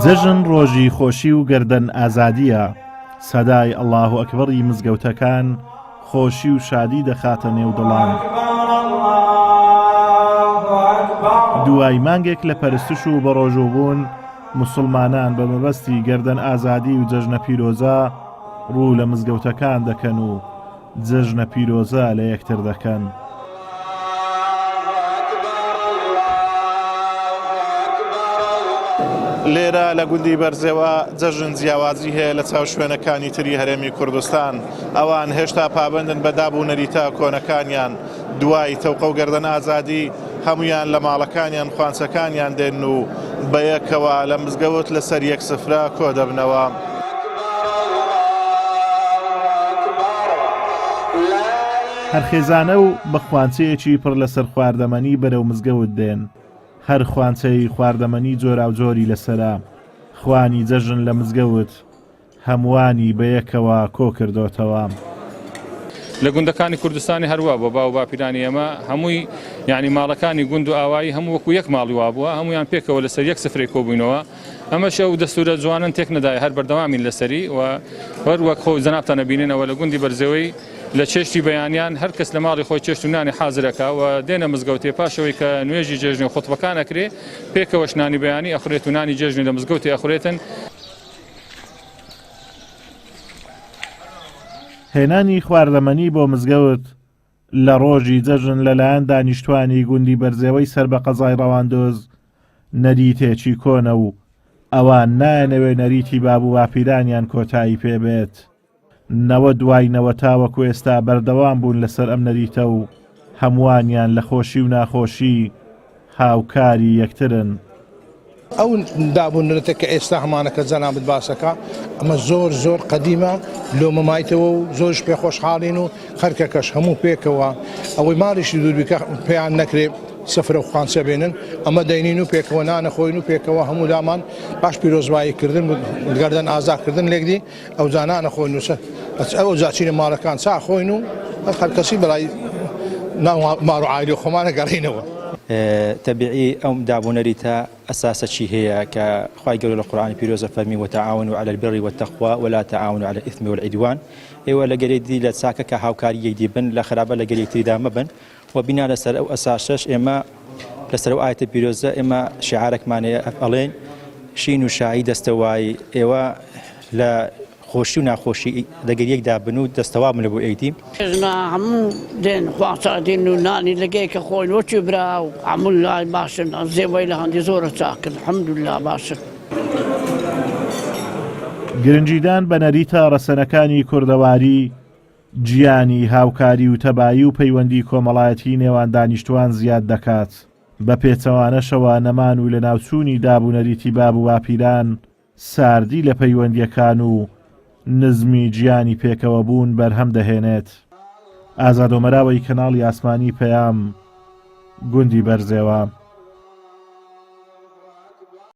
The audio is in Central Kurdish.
جەژن ڕۆژی خۆشی و گەردەن ئازادییە، سەدای ئەڵاهو ئەکبەڕی مزگەوتەکان خۆشی و شادی دەخاتە نێو دڵان. دوای مانگێک لە پەرستش و بەڕۆژووبوون، موسڵمانان بە مەبەستی گەردەن ئازادی و جەژنە پیرۆزە ڕوو لە مزگەوتەکان دەکەن و جەژنە پیرۆزە لە یەکتر دەکەن. لێرە لە گوندی بەرزێوە جەژن جیاوازی هەیە لە چاو شوێنەکانی تری هەرێمی کوردستان، ئەوان هێشتا پابەندن بە داب و نەریتە کۆنەکانیان، دوای تەوقە و گەردەن ئازادی هەموویان لە ماڵەکانیان خوانچەکانیان دێن و بەیەکەوە لە مزگەوت لەسەر یەک سفرە کۆدەبنەوە. هەر خێزانە و بە خوانچەیەکی پڕ لەسەر خواردەمەنی بەرەو مزگەوت دێن، هەر خوانچەی خواردەمەنی جۆراوجۆری لەسەرە، خوانی جەژن لە مزگەوت هەمووانی بەیەکەوە کۆکردۆتەوە. لە گوندەکانی کوردستانی هەر وابووە باو باپیرانی ئێمە هەمووی یانی ماڵەکانی گوند و ئاوایی هەموو وەکو یەک ماڵی وابووە هەموویان پێکەوە لەسەر یەک سفرەی کۆبووینەوە ئەمەش ئەو دەستورە جوانەن تێک نەدایە هەر بەردەوامین لەسەری و هەر وەک خۆ جەنابتان ئەبینن ئەوە لە گوندی بەرزێوەی لە چێشتی بەیانیان هەر کەس لە ماڵی خۆی چێشت و نانی حازرەکا و دێنە مزگەوتێ پاشەوەی کە نوێژی جێژنی و خوتبەکان ئەکرێ پێکەوەش نانی بەیانی ئەخورێت و نانی جێژنی لە مزگەوتێ ئەخورێتن. هێنانی خواردەمەنی بۆ مزگەوت لە ڕۆژی جەژن لەلایەن دانیشتوانی گوندی بەرزێوەی سەر بە قەزای ڕەواندوز نەریتێکی کۆنە و ئەوان نایانەوێ نەریتی باب و باپیرانیان کۆتایی پێ بێت. نەوە دوای نەوە تاوەکو ئێستا بەردەوام بوون لەسەر ئەم نەریتە و هەمووانیان لە خۆشی و ناخۆشی هاوکاری یەکترن. ئەو داب و نرتە کە ئێستا هەمانە کە جەنابت باسەکە ئەمە زۆر زۆر قەدیمە لۆمە مایتەوە و زۆریش پێ خۆشحاڵین و خەرکەکەش هەموو پێکەوە ئەوەی ماڵیشی دوور بیکە پێیان نەکرێ سفرە و خوانچە بێنن ئەمە دەینین و پێکەوە نانەخۆین و پێکەوە هەموو لامان باش پیرۆزبایی کردن و گەردەن ئازا کردن لێکدی ئەوجا نانەخۆین و ئەوجا چینە ماڵەکان چا خۆین و هەرکەسی بەلای ناو ماڵ و عایلی خۆمانە گەڕینەوە. تەبیعی ئەو داب و نەریتە ئەساسە چی هەیە کە خوای گەورە لە قورئانی پیرۆزە فەرمی وتعاونوا علی البر والتقوی ولا تعاونوا علی الاثم والعدوان ئێوە لەگەر یەکدی لە چاکە کە هاوکاری یەکدی بن لە خراپە لەگەر یەکتریدا مەبن وە بینا لەسەر ئەو ئەساسەش ئێمە لەسەر ئەو ئایەتە پیرۆزە ئێمە شیعارەکمان هەیە ئەڵێن شین و شایی دەستەوایی ئێوە لە خۆشی و ناخۆشی لەگەر یەکدا بن و دەستەوا بن لە بۆ ئێکدی. ژنا هەموو دێن خواسا دێن و نانی لەگەیکە خۆین وەکی برا و هەموو لای باشن زێوەی لە هەندی زۆرە چاکن الحمدلله باشن. گرنگیدان بە نەریتە ڕەسەنەکانی کوردەواری گیانی هاوکاری و تەبایی و پەیوەندی کۆمەڵایەتی نێوان دانیشتوان زیاد دەکات، بە پێچەوانەشەوە نەمان و لەناوچوونی داب و نەریتی باب و باپیران ساردی لە پەیوەندییەکان و نزمی گیانی پێکەوەبوون بەرهەم دەهێنێت. ئازاد ئۆمەراوەی کەناڵی ئاسمانی پەیام، گوندی بەرزێوە.